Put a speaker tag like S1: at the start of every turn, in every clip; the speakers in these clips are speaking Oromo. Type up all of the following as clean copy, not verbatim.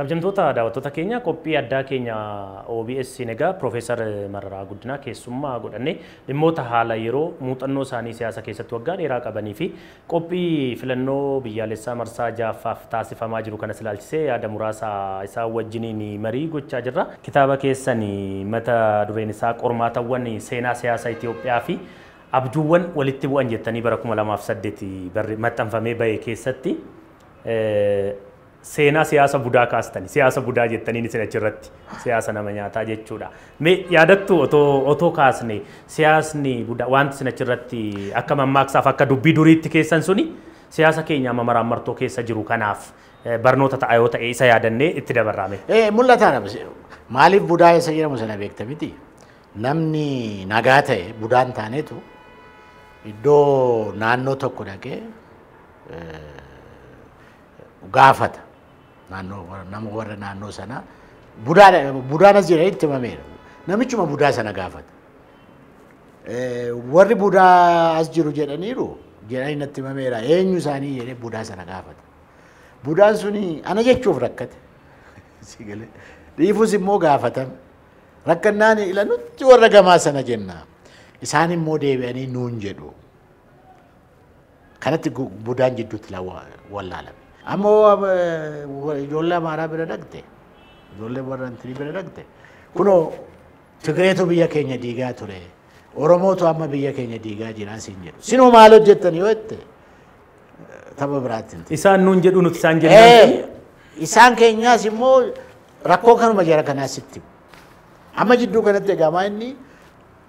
S1: Kabajamtoota daawwattoota keenya, qophii addaa keenya OBS egaa Piroofeesar Mararaa Guddinaa keessummaa godhannee dhimmoota haala yeroo, muuxannoo isaanii siyaasa keessatti waggaa dheeraa qabanii fi qophii filannoo biyyaalessaa marsaa ja'affaaf taasifamaa jiru kanas ilaalchisee yaada muraasa isaa wajjiniin marii gochaa jirra. Kitaaba keessan mata dureen isaa "Qormaatawwan seenaa siyaasa Itoophiyaa fi abjuuwwan walitti bu'an" jettanii bara 2008 maxxanfamee bahe keessatti seenaa siyaasa budaa kaastani. Siyaasa budaa jettaniin isin achirratti siyaasa nama nyaataa jechuudha. Mee yaadattu otoo kaasne, siyaasni budaa wanti isin achirratti akka mammaaksaaf, akka dubbii duriitti keessan suni siyaasa keenya amma maraammartoo keessa jiru kanaaf barnoota ta'a yoo ta'e, isa yaadannee itti dabarraame.
S2: Mul'ataadha. Maaliif budaa isa jedhamu sana beekta miti? Namni nagaa ta'e budaan taanetu iddoo naannoo tokko dhaqee gaafata. Naannoo nama warra naannoo sanaa budaan as jira itti himameera. Namichuma budaa sana gaafata. Warri budaa as jiru jedhaniiru jedhanii natti himameera, eenyu isaanii jedhee budaa sana gaafata. Budaan suni ana jechuuf rakkate. Dhiifus immoo gaafatame. Rakkannaan ila nutti warra gamaa sana jenna. Isaan immoo deebi'anii nuun jedhu. Kanatti budaan jidduutti wallaalame. Ammoo ijoollee Amaaraa bira dhaqxe, ijoollee warra Intinii bira dhaqxe, kunoo Tigireetu biyya keenya diigaa ture, Oromootu amma biyya keenya diigaa jira siin jedhu. Sinoo maal hojjettan yoo jette, tapha biraatti.
S1: Isaan nuun jedhu, nuti isaan jennaan.
S2: Isaan keenyaas immoo rakkoo kanuma jara kanaas sitti. Amma jidduu kanatti egaa inni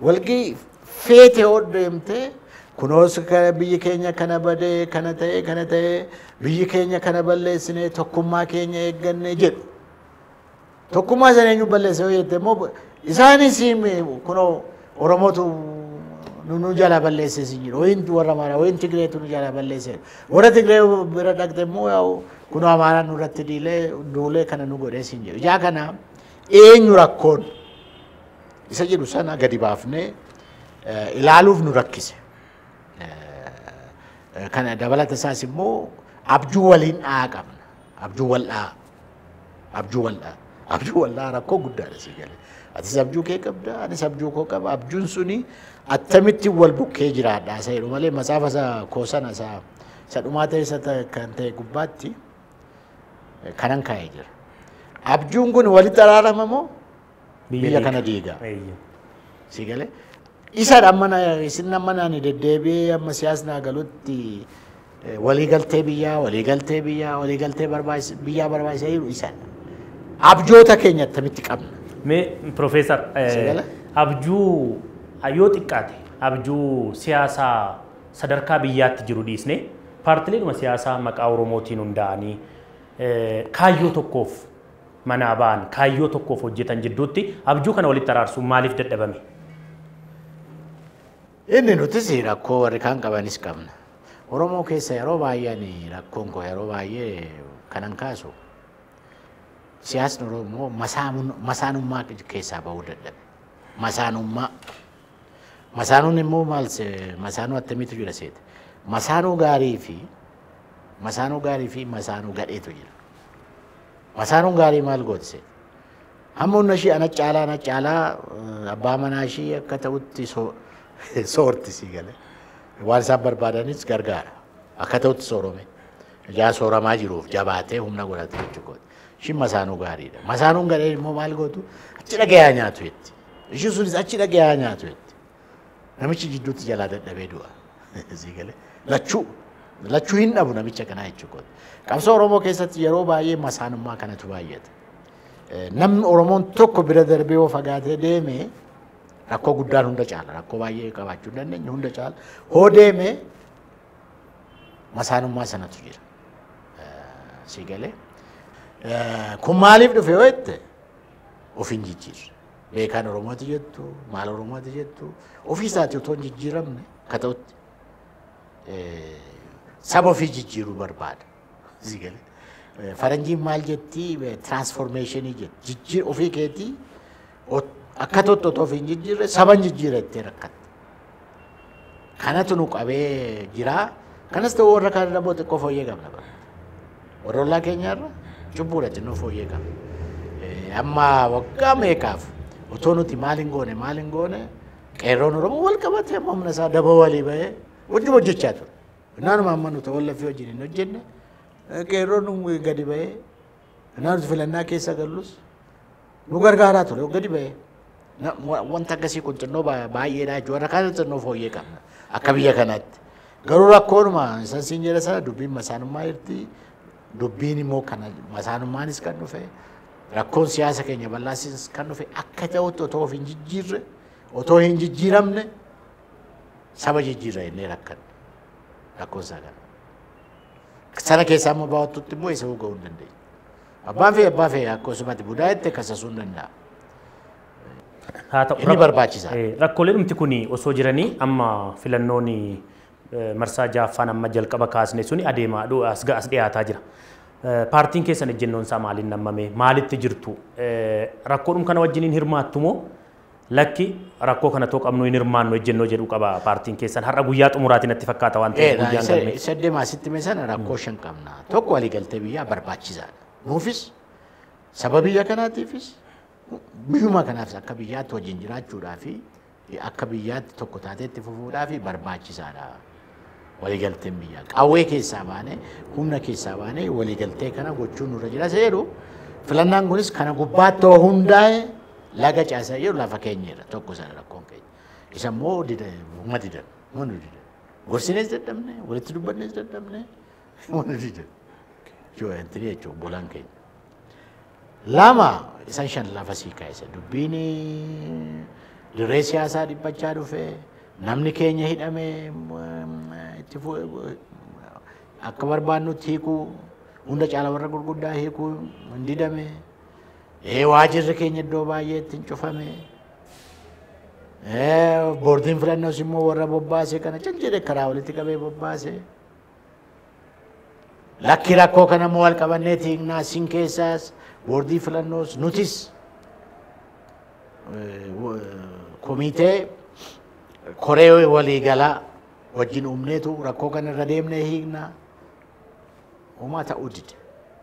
S2: walgii feete hoo deemtee, kunoos biyyi keenya kana badee, kana ta'e, kana ta'e, biyyi keenya kana balleessine, tokkummaa keenya eegganne jedhu. Tokkummaa sana eenyu balleesse yoo jette immoo, isaanis kunoo Oromootu nu jala balleesse si jiru. Wayin warra Amaaraa, wayin Tigireetu nu jala balleesse. Warra Tigiree bira dhaqxe immoo, yaa'u kunoo Amaaraan nurratti diilee duulee kana nu godhee siin jedhu. Ijaa kana eenyu rakkoon isa jedhu sana gadi baafnee ilaaluuf nu rakkise. Kana dabalata isaas immoo abjuu waliin dha'aa qabna. Abjuu wal dha'aa. Abjuu wal dha'aa. Abjuu wal dha'aa rakkoo guddaadha si galee. Atis abjuu kee qabda, anis abjuu koo qaba. Abjuun suni attamitti wal bukkee jiraadha isa jedhu malee, matsaafa isa koo sana isa dhumaa ta'e isa kan ta'e gubbaatti kanan kaa'ee jira. Abjuun kun walitti araarama moo biyya kana diiga? Si galee? Isa amma isin amma nani deddeebi'ee amma siyaasni galutti waliigaltee biyyaa, waliigaltee biyyaa, waliigaltee biyyaa barbaachisaa jiru isadha. Abjoota keenya attamitti qabna?
S1: Mee Piroofeesar, abjuu yoo xiqqaate abjuu siyaasaa sadarkaa biyyaatti jiru dhiisne, paartileedhuma siyaasaa maqaa Oromootiin hundaa'anii kaayyoo tokkoof manaa ba'an, kaayyoo tokkoof hojjetan jidduutti abjuu kana walitti araarsuun maaliif dadhabame?
S2: Inni nutis rakkoo warri kaan qabanis qabna. Oromoo keessa yeroo baay'ee rakkoon koo yeroo baay'ee kanan kaasu, siyaasni Oromoo masaanummaa keessaa bahuu dadhabe. Masaanummaa. Masaanuun immoo maal, masaanuu attamiitu jira seete? Masaanuu gaarii fi masaanuu gadheetu jira. Masaanuun gaarii maal gooti seete? Hamma humna ishii ana caalaa abbaa manaa ishii akka ta'utti soorti si galee. Waan isaan barbaadanis gargaara. Akka ta'utti soorome. Ijaa sooramaa jiruuf jabaatee humna godhate jechuudha. Ishiin masaanuu gaariidha. Masaanuun gadheen immoo maal gootu? Achi dhagayaa nyaatu jetti. Ishiin sunis achi dhagayaa nyaatu jetti. Namichi jidduutti jalaa dadhabee du'a. Si galee. Lachuu hin dhabu namicha kanaa jechuudha. Qabsoo Oromoo keessatti yeroo baay'ee masaanummaa kanatu baay'ata. Namni Oromoon tokko bira darbee yoo fagaatee deeme, rakkoo guddaan hunda caala. Rakkoo baay'ee qabaachuu hin dandeenye, hunda caala. Hoo deeme masaanummaa sanatu jira. Si galee. Kun maaliif dhufe yoo jette, of hin jijjiirre. Beekaan Oromooti jettu, maal Oromooti jettu, ofii isaatii otoo hin jijjiiramne akka ta'utti saba ofii jijjiiruu barbaada. Si galee. Faranjiin maal jetti? Transformation jetti. Jijjiir ofii keetii akka ta'utti otoo of hin jijjiirre saba hin jijjiirre jettee rakkatte. Kanatu nu qabee jira. Kanas ta'u warra kaan immoo xiqqoo fooyyee qabna bara. Warra ollaa keenyaarra Cubbuudha xinnoo fooyyee qaba. Amma waggaa meeqaaf otoo nuti maal hin goone qeerroon Oromoo wal qabatee amma humna isaa daboo walii bahee wajjin hojjechaa ture. Naanuma amma nuti wallafii wajjin hin hojjenne qeerroon gadi bahee naannoo filannaa keessa gallus nu gargaaraa ture gadi bahee. Wanta akkasii kun xinnoo baay'eedha jechuudha. Warra kaan xinnoo fooyyee qabna akka biyya kanaatti. Garuu rakkoonuma isaan siin jedha sana dubbiin masaanummaa jirti. Dubbiin immoo kana masaanummaanis kan dhufe rakkoon siyaasa keenya bal'aasis kan dhufe akka ta'utti otoo of hin jijjiirre otoo hin jijjiiramne saba jijjiirra jennee rakkanne rakkoon isaa kana. Sana keessaa amma baawwattutti immoo isa ga'uu hin dandeenye. Abbaan fee akkasumatti budaa itti kasasuu hin danda'a.
S1: Haa ta'u
S2: Inni barbaachisaa.
S1: Rakkooleen dhumti kun osoo jiranii amma filannoon marsaa ja'affaan amma jalqaba kaasne suni adeemaa as dhiyaataa jira. Paartiin keessan ejjennoon isaa maaliin nammame? Maalitti jirtu? Rakkoodhum kana wajjiniin hirmaattu moo lakki rakkoo kana too qabnu hin hirmaannu ejjennoo jedhu qaba paartiin keessan har'a guyyaa xumuraatiin natti fakkaata waan ta'eef guyyaan galmee.
S2: Isa deemaa sitti mee sana rakkoo shan qabna. Tokko waliigaltee biyyaa barbaachisaadha. Nuufis saba biyya kanaatiifis biyyuma kanaafis akka biyyaatti wajjin jiraachuudhaa fi akka biyyaatti tokko taateetti fufuudhaa fi barbaachisaadha. Waliigalteen biyyaa qawwee keessaa baanee humna keessaa baanee waliigaltee kana gochuun nurra jira jedhu filannaan kunis kana gubbaatti yoo hundaa'e laga caasaa jedhu lafa keenyadha tokko sana rakkoon keenya. Isa immoo humna didan humna didan gorsinees dadhabne walitti dubbannees dadhabne humna didan jechuudha jechuudha bolaan keenya. Lama isaan shan lafa sii kaa'isa dubbiin dirree siyaasaa dhiphachaa dhufe namni keenya hidhame itti akka barbaannutti hiikuu hunda caala warra gurguddaa hiikuu hin didame. Waajirri keenya iddoo baay'eetti hin cufame. Boordiin filannoos immoo warra bobbaase kana cal jedhe karaa walitti qabee bobbaase. Lakki rakkoo kana immoo wal qabannee hiiknaa sin keessaas boordii filannoos nutis komitee koree waliigalaa wajjin uumneetu rakkoo kana irra deemnee hiiknaa. Homaa ta'uu dide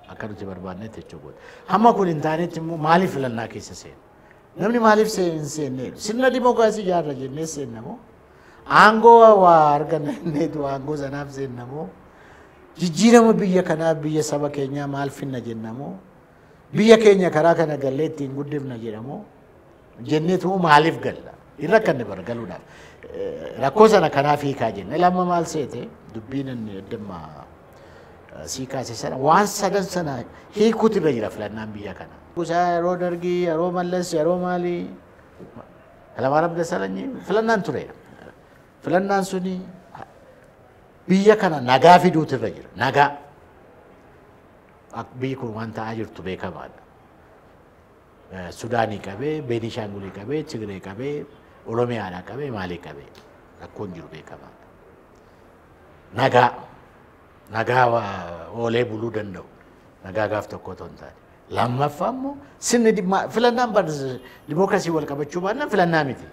S2: akka nuti barbaannetti jechuudha. Hamma kun hin taanetti immoo maaliif filannaa keessa seena? Namni maaliif hin seenne? Sirna dimookiraasii ijaarra jennee seenna moo? Aangoo waa arganneetu aangoo sanaaf seenna moo? Jijjiirama biyya kanaa biyya saba keenyaa maal finna jenna moo? Biyya keenya karaa kana gallee ittiin guddifna jedha moo? Jenneetu maaliif galla? Hin rakkanne bara galuudhaaf. Rakkoo sana kanaaf hiikaa jenne. Lamma maal seete dubbiin inni addamma sii kaase sana waan sadan sana hiikuutu irra jira filannaan biyya kana. Gosa yeroo Dargii, yeroo Mallas, yeroo maalii Hayilamaariyaam Dassaalenyi filannaan turedha. Filannaan suni biyya kana nagaa fiduutu irra jira. Nagaa. Biyyi kun waan ta'aa jirtu beekamaadha. Sudaanii qabee, Beenishaangulii qabee, Tigree qabee, Oromiyaadhaa qabee, maalii qabee rakkoon jiru beekamaadha. Nagaa. Nagaa oolee buluu danda'u. Nagaa gaaf tokko otoo hin taane. Lammaffaa immoo sirni filannaan dimookiraasii wal qabachuu baannaan filannaa miti.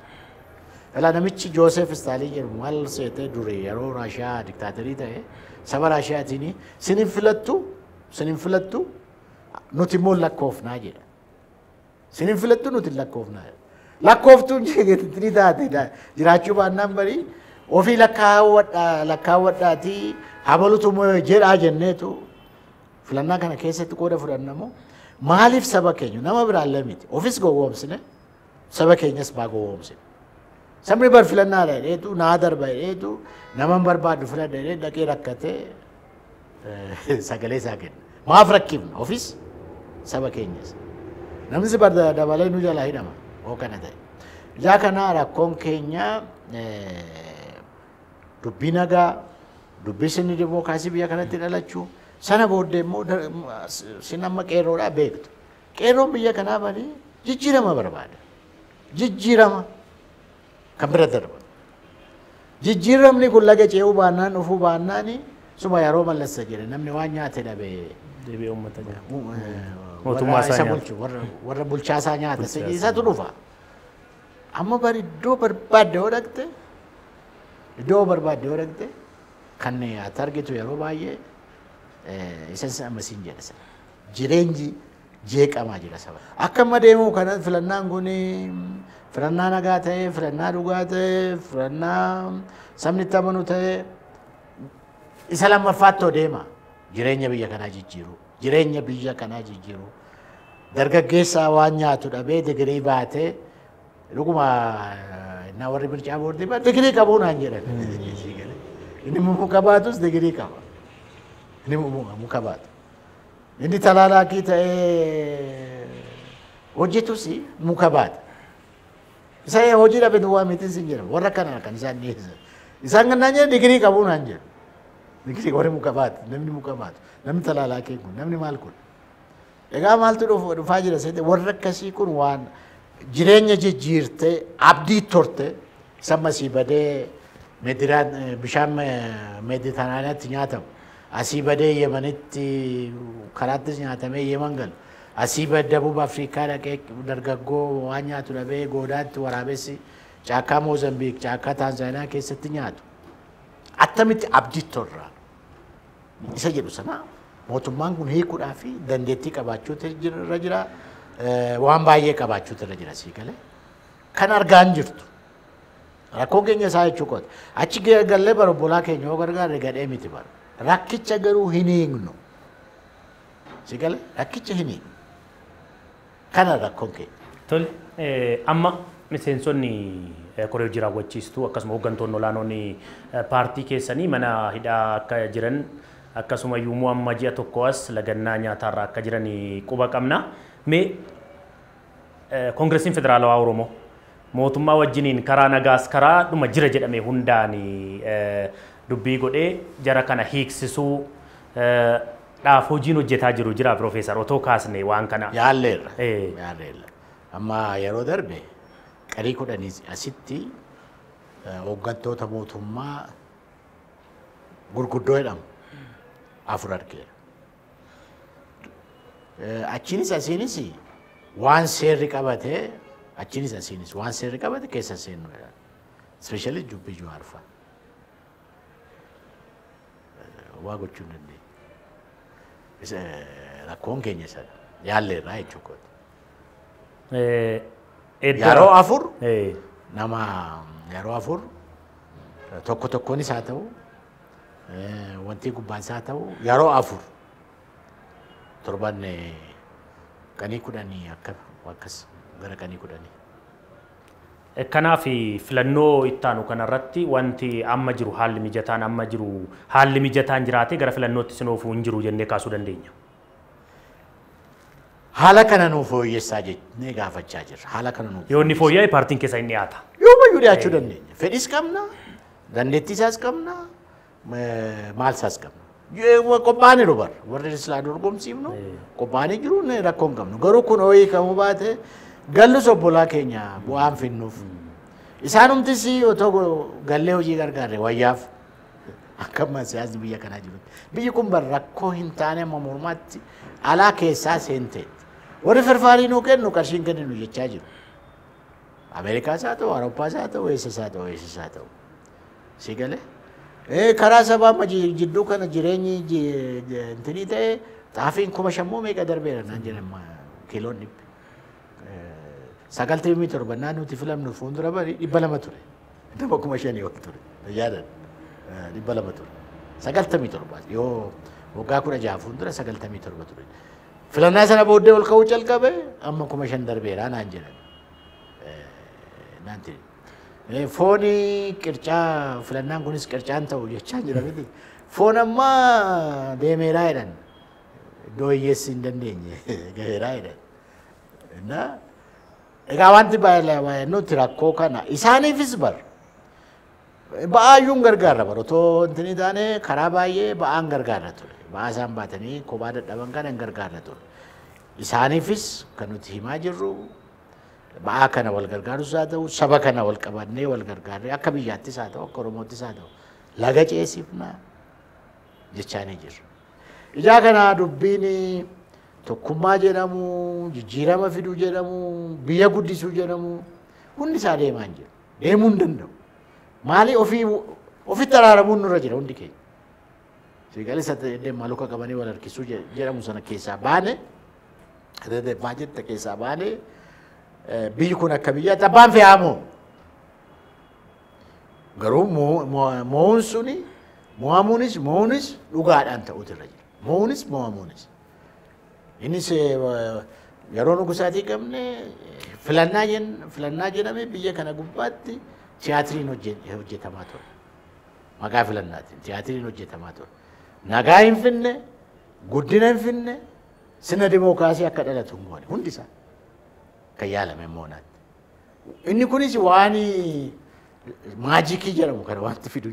S2: Ilaa namichi Joosef Staaliin jedhamu maal seetee dure yeroo Raashiyaa diktaatarii ta'e saba Raashiyaatiin sinin filattu nuti immoo lakkoofnaa jedha. Sinin filattu nuti lakkoofnaa jedha. Lakkooftuun jeetii taate jiraachuu baannaan barii ofii lakkaawwadhaatii habalutu jedhaa jenneetu filannaa kana keessatti qooda fudhanna moo maaliif saba keenya nama biraallee miti ofis gowwoomsine saba keenyas maa gowwoomsine. Sabni bar filannaadha jedheetu naa darba jedheetu nama hin barbaaddu filadha jedhee dhaqee rakkatee sagalee isaa kenna. Maaf rakkifna ofis saba keenyas. Namni si dabalee nu jalaa hidhama oo kana ta'e. Ijaa kana rakkoon keenya dubbii nagaa dubbii sirni dimookiraasii biyya kanatti dhalachuu sana booddee immoo sin amma qeerroodhaa beektu. Qeerroon biyya kanaa banii jijjiirama barbaada. Jijjiirama kan bira darba. Jijjiiramni kun laga ce'uu baannaan dhufuu baannaan suma yeroo Mallassa jedhe namni waan nyaate dhabee
S1: Deebi'ee uummata nyaata. Mootummaa isaa nyaata.
S2: Warra bulchaa isaa nyaata isatu dhufa. Amma bari iddoo barbaadde yoo dhaqxe iddoo barbaadde yoo dhaqxe kan ati argitu yeroo baay'ee isa amma siin jedha sana. Jireenyi jeeqamaa jira saba. Akka amma deemu kana filannaan kun filannaa nagaa ta'e, filannaa dhugaa ta'e, filannaa sabni itti amanu ta'e isa lammaffaatti deema. Jireenya biyya kanaa jijjiiru. Jireenya biyya kanaa jijjiiru. Dargaggeessaa waan nyaatu dhabee digirii baatee dhuguma na warri mircaa boordii digirii qabuu naan jedhan. Inni muka baatus digirii qaba. Inni muka baatu. Inni talaalaakii ta'ee hojjetus muka baata. Isa hojii dhabe duwwaa miti sin jedhamu. Warra kana kan isaan dhiyeessan. Isaan kan naan jedhan digirii qabuu naan jedhu. Digirii warri muka baatu, namni muka baatu, namni talaalaakii kun, namni maal kun. Egaa maaltu dhufaa jira seete warra akkasii kun waan jireenya jijjiirtee abdii torte samma asii badee bishaan Meeditiraaniyaatti nyaatamu, asii badee Yemenitti karaattis nyaatamee Yemen galu, asii badee Dabub Afrikaa dhaqee dargaggoo waan nyaatu dhabee goodaatti waraabessi caakkaa Moozambiik caakkaa Taanzaaniyaa keessatti nyaatu. Attamitti abdii torraa isa jedhu sana mootummaan kun hiikuudhaa fi dandeettii qabaachuutu irra jira. Waan baay'ee qabaachuutu irra jira sii galee. Kan argaa hin jirtu. Rakkoon keenya isaa jechuu qoota. Achi gallee bara obbolaa keenya yoo gargaarre gadhee miti bara. Rakkicha garuu hin hiiknu. Si galee rakkicha hin hiiknu. Kana rakkoon keenya.
S1: Tole amma miseensonni koree hojii raawwachiistuu akkasuma hooggantoonni olaanoon paartii keessanii mana hidhaa akka jiran akkasuma yommuu amma ji'a tokko as lagannaa nyaataarraa akka jiran quba qabna. Mee Koongiresiin Federaalawaa Oromoo mootummaa wajjiniin karaa nagaas karaa dhuma jira jedhame hundaan dubbii godhee jara kana hiiksisuu dhaaf hojiin hojjetaa jiru jira Piroofeesar otoo kaasne waan kana.
S2: Yaalleerra. Yaalleerra. Amma yeroo darbe qarii 10 asitti hooggantoota mootummaa gurguddoo jedhamu 4 argeera. Achiinis asiinis waan seerri qabatee achiinis asiinis waan seerri qabate keessa seennu jedhan. Especially dubbii Jawaar fa'a. Waa gochuu hin dandeenye. Rakkoon keenya sana yaalleerraa jechuu kooti. Yeroo 4 nama yeroo 4 tokko tokkoonis haa ta'u wanti gubbaan isaa ta'u yeroo 4 torban qanii 10 akkas gara qanii 10.
S1: Kanaaf filannoo ittaanu kanarratti wanti amma jiru haalli mijataan amma jiru haalli mijataan jiraate gara filannootti sinoofuu hin jiru jennee kaasuu dandeenya.
S2: Haala kana nuuf fooyyessaa jennee gaafachaa jirra. Haala kana nuuf.
S1: Yoo inni fooyya'e paartiin keessa inni dhiyaata.
S2: Yoomayyuu dhiyaachuu dandeenya. Fedhis qabna, dandeettii isaas qabna, maal isaas qabna. Qophaa'anii bara warri silaa dorgomsiifnu qophaa'anii jiru rakkoo hin qabnu. Garuu kun ho'ii kamuu baate gallus obbolaa keenya bu'aan finnuuf. Isaanumtis otoo gallee hojii gargaarre wayyaaf akka amma siyaasni biyya kanaa jirutti. Biyyi kun bara rakkoo hin taane amma mormaatti alaa keessaa seenteetti. Warri firfaarii nuu kennu qarshiin kenninu jechaa jiru. Ameerikaas haa ta'u, Awurooppaas haa ta'u, eessas haa ta'u, eessas haa ta'u. Si galee? Karaa sabaa amma jidduu kana jireenyi intinii ta'e xaafiin 5,000 meeqa darbeera naan jedhan kiiloon dhibbi. 97 naan nuti filamnu fuuldura bari 200 ture. Nama 5,000 ol ture. Yaadan 200 ture. 97 yoo waggaa 16 fuuldura 97 ture. Filannaa sana booddee ol ka'uu calqabe amma 5,000 darbeera naan jedhan. Naan ta'e. Fooni qircaa filannaan kunis qircaan ta'u jechaa jira miti. Foon amma deemeeraa jedhan. Iddoo hiyyeessi hin dandeenye gaheeraa jedhan. Egaa wanti baay'ee nuti rakkoo kana isaaniifis bar ba'aayyuu hin gargaarra bar otoo intini taane karaa baay'ee ba'aan gargaarra ture. Ba'aa isaan baatanii kophaa dadhaban kana hin gargaarra ture. Isaaniifis kan nuti himaa jirru ba'aa kana wal gargaarus haa ta'u saba kana wal qabannee wal gargaarree akka biyyaattis haa ta'u akka Oromoottis haa ta'u laga ceesifna jechaanii jirra. Ijaa kana dubbiin tokkummaa jedhamu, jijjiirama fiduu jedhamu, biyya guddisuu jedhamu hundi isaa deemaa hin jiru. Deemuu hin danda'u. Maali ofitti araaramuun nurra jira hundi keenya. Siigalee isa maluka qabanii wal harkisuu jedhamu sana keessaa baane, baajetta keessaa baane, biyyi kun akka biyyaatti abbaan fe'amu. Garuu mo'uun suni mo'amuunis mo'uunis dhugaadhaan ta'utu irra jira. Mo'uunis mo'amuunis. Innis yeroo nugusaatii qabne filannaa jedhamee biyya kana gubbaatti tiyaatiriin hojjetamaa ture. Maqaa filannaatiin tiyaatiriin hojjetamaa ture. Nagaa hin finne, guddina hin finne, sirna dimookiraasii akka dhalatu hin goone hundisaa kan yaalame moonaatti. Inni kunis waan maajikii jedhamu kana wanti fidu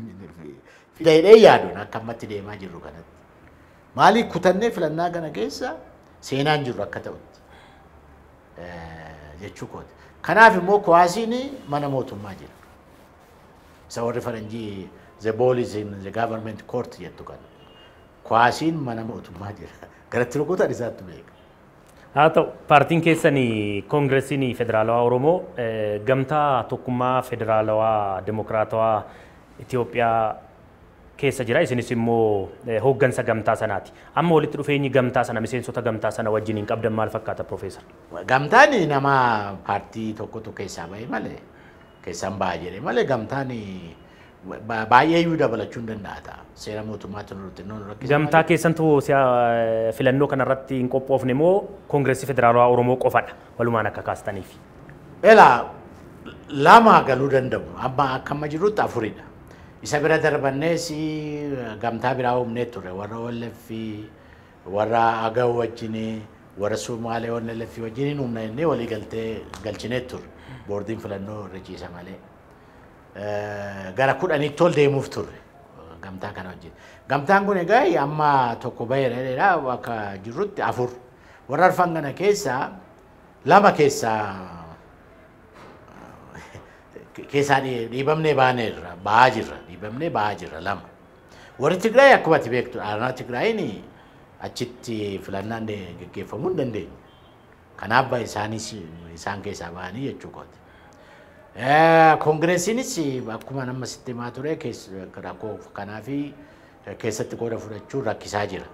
S2: fida jedhee yaaduun akka ammatti deemaa jirru kanatti. Maaliif kutannee filannaa kana keessa seenaan jirru akka ta'utti jechuu kooti. Kanaaf immoo kuwaasiin mana mootummaa jira. Isa warri faranjii the ball is in the government court jettu kana. Kuwaasiin mana mootummaa jira. Garatti rukutan isaatti beeka.
S1: Haa ta'u, paartiin keessanii Koongiresiin Federaalawaa Oromoo gamtaa tokkummaa Federaalawaa Dimokiraatawaa Itoophiyaa keessa jira. Isinis immoo hooggansa gamtaa sanaati. Amma walitti dhufeenyi gamtaa sana miseensota gamtaa sana wajjin hin qabdan maal fakkaata Profeesar?
S2: Gamtaan nama paartii tokkotu keessaa bahe malee keessaan baha jedhee malee gamtaan baay'ee iyyuu dabalachuu hin danda'a ta'a. Seera mootummaatti nu rakkisa.
S1: Gamtaa keessantu filannoo kanarratti hin qophoofne moo Koongireesii Federaalawaa Oromoo qofadha walumaan akka kaastaniif?
S2: Elaa lama galuu danda'u. Amma akka amma jirutti afuridha. Isa bira darbannees gamtaa biraa uumnee turre warra OLF, warra Agaw wajjin, warra Sumaalee OLF wajjin uumna jennee walii galtee galchinee turre. Boordiin filannoo irra ciisa malee. Gara 10tti ol deemuuf turre gamtaa kana wajjin. Gamtaan kun egaa amma tokko baheera akka jirrutti 4. Warra arfan kana keessaa 2 keessaa dhiibamnee baaneerra bahaa jirra dhiibamnee bahaa jirra 2. Warri Tigraay akkuma ati beektu naannoo Tigraayin achitti filannaan geggeeffamuu hin dandeenye. Kanaaf isaanis isaan keessaa bahanii jechuu kooti. Koongiresiinis akkuma nama sitti himaa ture rakkoo kanaa fi keessatti qooda fudhachuun rakkisaa jira.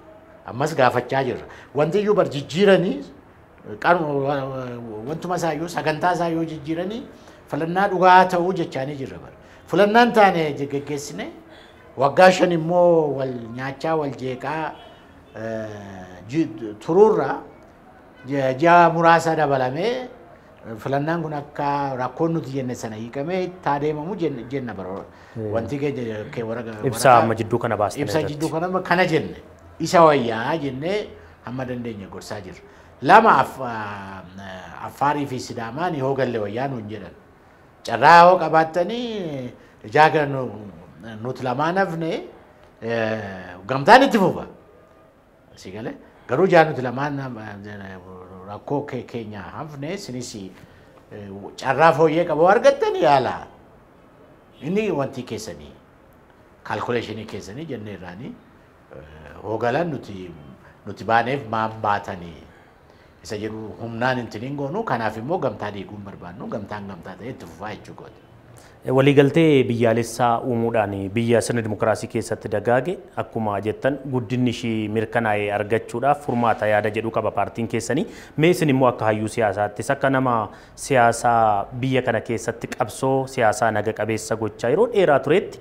S2: Ammas gaafachaa jirra. Wanti iyyuu bar jijjiiranii wantuma isaayyuu sagantaa isaayyuu jijjiiranii filannaa dhugaa ta'uu jechaanii jirra bara. Filannaan taane geggeessine waggaa 5 immoo wal nyaachaa wal jeeqaa turuurra ji'a muraasa dabalamee filannaan kun akka rakkoon nuti jenne sana hiikamee itti adeemamu jenna bara. Wanti
S1: ibsa amma jidduu kana baasne.
S2: Ibsa jidduu kana jenne isa wayyaa jennee hamma dandeenye gorsaa jirra. 2 Affaarii fi Sidaamaan yoo galle wayyaa nuun jedhan. Carraa yoo qabaattanii jaaga nuti lamaan hafne gamtaan itti fufa. Si galee garuu jaa nuti lamaan rakkoo keenya hafne isinis carraa fooyyee qabu argattan yaala. Inni wanti keessanii kaalkuleeshinii keessanii jennee irraanii hoogalan nuti baaneef maan baatanii isa jedhu humnaan hin goonu kanaaf immoo gamtaa diiguun barbaannu gamtaan gamtaa ta'e itti fufaa jechuu kooti.
S1: Waliigaltee biyyaalessaa uumuudhaan biyya sirna dimookiraasii keessatti dagaage akkuma jettan guddinni ishii mirkanaa'e argachuudhaaf furmaata yaada jedhu qaba paartiin keessanii. Mee isin immoo akka hayyuu siyaasaattis akka nama siyaasaa biyya kana keessatti qabsoo siyaasaa naga qabeessa gochaa yeroo dheeraa turetti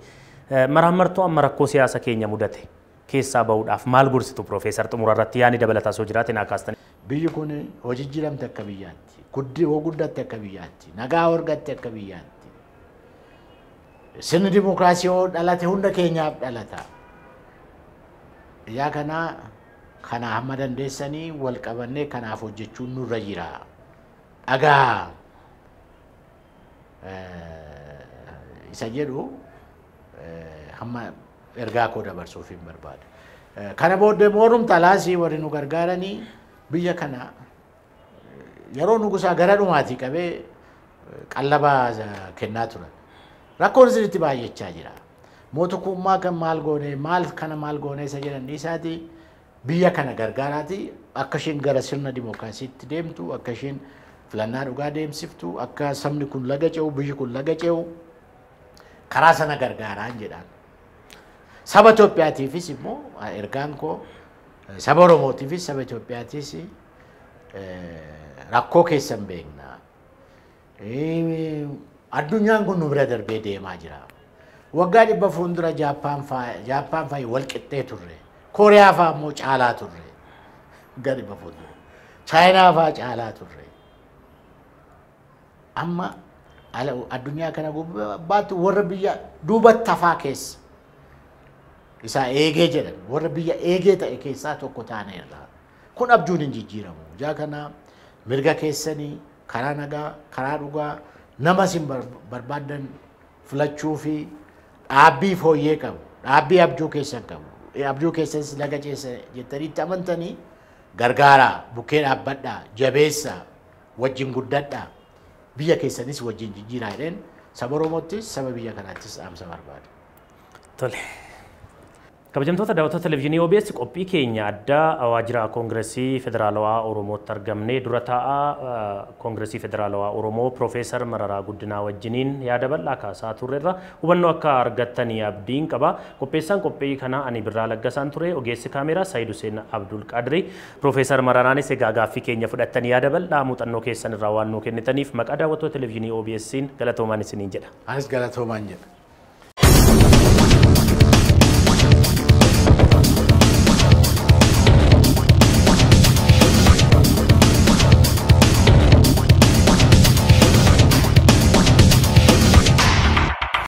S1: maraammartoo amma rakkoo siyaasa keenya mudate keessaa bahuudhaaf maal gorsitu Profeesar Xumura irratti yaani dabalataa osoo jiraate naa kaastan.
S2: Biyyi kun hojii jijjiiramte akka biyyaatti, guddatte akka biyyaatti, nagaa argatte akka biyyaatti. Sirni dimookiraasii yoo dhalate hunda keenyaaf dhalata. Yaa kana hamma dandeessanii wal qabannee kanaaf hojjechuun nurra jira. Dhagaa isa jedhu hamma ergaa koo dabarsuuf hin barbaada. Kana booddee moorumta alaasii warri nu gargaaranii biyya kana yeroo nugusaa gara dhumaatii qabee qallaba kennaa turan. Rakkoon isinitti baay'achaa jira. Mootummaa kan maal goone maal kana maal goone isa jedhan dhiisaati biyya kana gargaaraati akka isheen gara sirna dimookiraasiitti deemtu akka isheen filannaa dhugaa deemsiftu akka sabni kun laga ce'u biyyi kun laga ce'u karaa sana gargaaraan jedhaan. Saba Itoophiyaatiifis immoo ergaan koo, saba Oromootiifis saba Itoophiyaatiis, rakkoo keessan beekna. Addunyaan kun nu bira darbee deemaa jira. Waggaa 100 fuuldura Jaappaan fa'aa wal qixxee turre. Kooriyaa fa'aa immoo caalaa turre. Waggaa 100 fuuldura. Chaayinaa fa'aa caalaa turre. Amma addunyaa kana gubbaatti warra biyya duubatti hafaa keessa isaa eegee jedhan, warra biyya eegee ta'e keessaa tokko taaneerra. Kun abjuun hin jijjiiramu. Ijaa kana mirga keessanii karaa nagaa, karaa dhugaa nama isin barbaaddan filachuu fi dhaabbii fooyyee qabu, dhaabbii abjuu keessan qabu, abjuu keessanis laga ceessa jettanii itti amantanii gargaaraa, bukkee dhaabbadhaa, jabeessaa, wajjin guddadhaa, biyya keessanis wajjin jijjiiraa jedheen saba Oromoottis saba biyya kanaattis dhaamsa barbaada.
S1: Tole. Kabajamtoota daawwattoota televizyiinii OBS, qophii keenya addaa waajjira Koongireesii Federaalawaa Oromootti argamnee dura taa'aa Koongireesii Federaalawaa Oromoo Piroofeesar Mararaa Guddinaa wajjiniin yaada bal'aa kaasaa turrerra hubannoo akka argattanii abdiin qaba. Qopheessaan qophii kanaa ani Birraa Laggasaan ture, ogeessi kaameeraa Saayid Hussein Abdul Qadri. Piroofeesar Mararaanis egaa gaaffii keenya fudhattanii yaada bal'aa muuxannoo keessan irraa waan nuu kennitaniif maqaa daawwattoota televizyiinii OBS'n galatoomaan isiniin jedha.
S2: Anis galatoomaan jedha.